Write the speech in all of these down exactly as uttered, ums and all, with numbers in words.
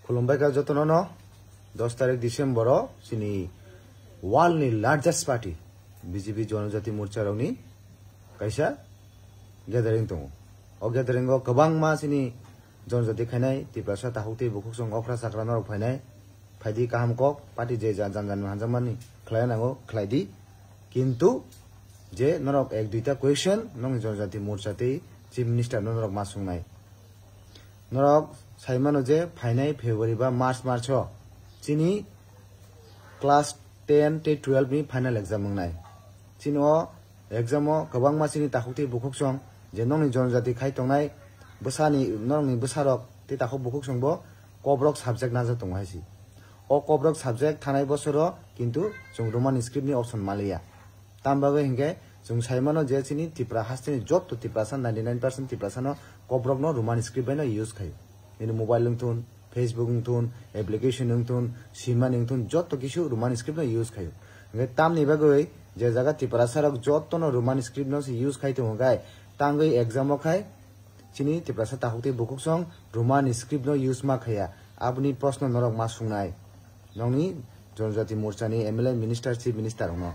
Khulumbai kha jotono no, dos tarik December o chini world ni largest party B J P Janajati Morcha rokni kaisa gathering tongo. O gathering o kwbangma chini Janajati khainai, Tiprasa takhuk tei bukhuk song okra chakra norok phainai, phaidi kaham kok, party je ja jan jan hanjakmani khlai nango khlai di. Kintu je norok ek duita question nokni Janajati Morcha tei Chief Minister no norok ma sungnai. Norok sai mano je phainai February ba March, March o chini class ten tei twelve ni final exam wngnai. Chini o exam o kwbangma chini takhuk tei bukhuk song je nokni Janajati khai tongnai bwsani, norokni bwsarok tei takhuk bukhuk song bo Kobrok subject najak tongo hai si. O Kobrok subject thanai bosoro kintu chwng Roman script ni option maliya. Tam bagwi hinkhe chwng sai mano je chini Tipra hasteni jotto Tiprasa, ninety nine percent Tiprasano Kobrokno Roman script baino use khaio. Nini mobile wngthun, Facebook wngthun, application wngthun, simani wngthun, jotto kisu Roman script no use khaio. Hinkhe tamni bagwi je jaga Tiprasa rok jottono Roman script no se use khai tongo gai, tangwi exam o khai chini Tiprasa takhuk tei bukhuk song Roman script no use ma khaya. Aboni proshno norok ma sungnai. Nokni Janajati Morcha ni M L A, minister, chief minister rokno.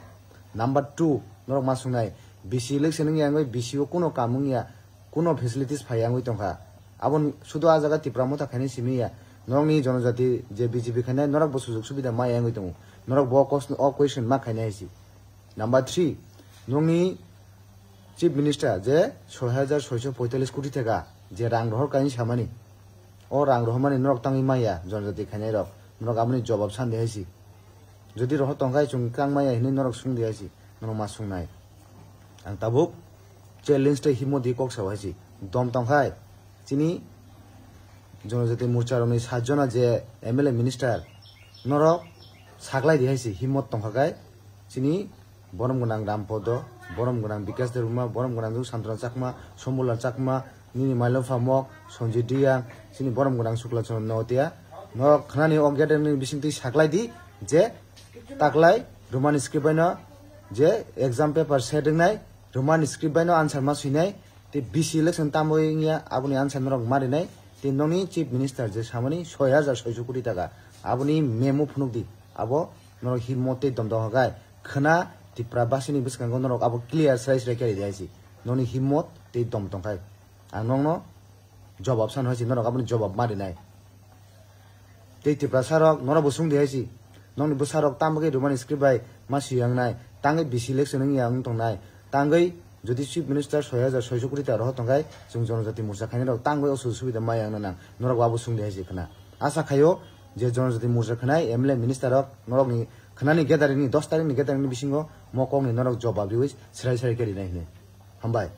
Number two, norok ma sungnai, B C election wngya wngwi B C o kuno kam wngya, kuno facilities phaiya wngwi tongkha. Aboni sudu a jaga Tipra Motha khainai simi ya. Nokni Janajati je B J P khainai, norok bo sujog subida maya wngwi tongo. Norok bo kos-, o question ma khainai hai si. Number three, nokni Chief Minister je soi hajar soiso poitalis koti taka je rang rohor kaini samani, o rang rohormani norok tangwi maya Janajati khainai rok, norok aboni jobab sandi hai si. Jodi rohor tongkhai chwng kang maya hinwi norok sungdi hai si, norok ma sungnai. Ang tabuk challenge tei himmo di kok sao hai si. Dom tongkhai chini Janajati Morcha rokni sajona je M L A minister norok saklai di hai si, himmot tongkha kai chini borom gwnang Rampodo, borom gwnang Bikas Debbarma, borom gwnang Santana Chakma, Sombulal Chakma, nini Mailom Phamok, Sanjay Reang, chini borom gwnang Sukla Chandra Notia. Norok khnani o gathering ni bisingtwi saklai di je taklai Roman script baino je exam paper set wngnai, Roman script baino answer ma swinai, tei B C election tamo wngya aboni answer norok ma rinai, tei nokni chief minister je samani soi hajar soiso koti taka aboni memo phunuk di, abo norok himmot tei dom dong hagai khna Tipra basini bwskango norok abo clear srai srai khe ri di hai si, nokni himmot tei dom tongkhai ang nokno jobab sano hai si, norok aboni jobab ma rinai. Tei Tiprasa rok norok bo sung di hai si, nokni bwsa rok tamo khe Roman script bai ma swi yang nai, tangwi B C election wng yang wng tong nai, tangwi jodi chief minister soi hajar soiso koti taka rohor tong khai chwng Janajati Morcha khainai rok tangwi o sujog subida ma yang nang, norok bo abo sung di hai si khna. Asa khaio je Janajati Morcha khainai M L A minister rok norokni khnani gathering ni dos tarik ni gathering ni bisingo mo kok ni norok jobab riwi srai srai khe rinai hinwi. Hambai.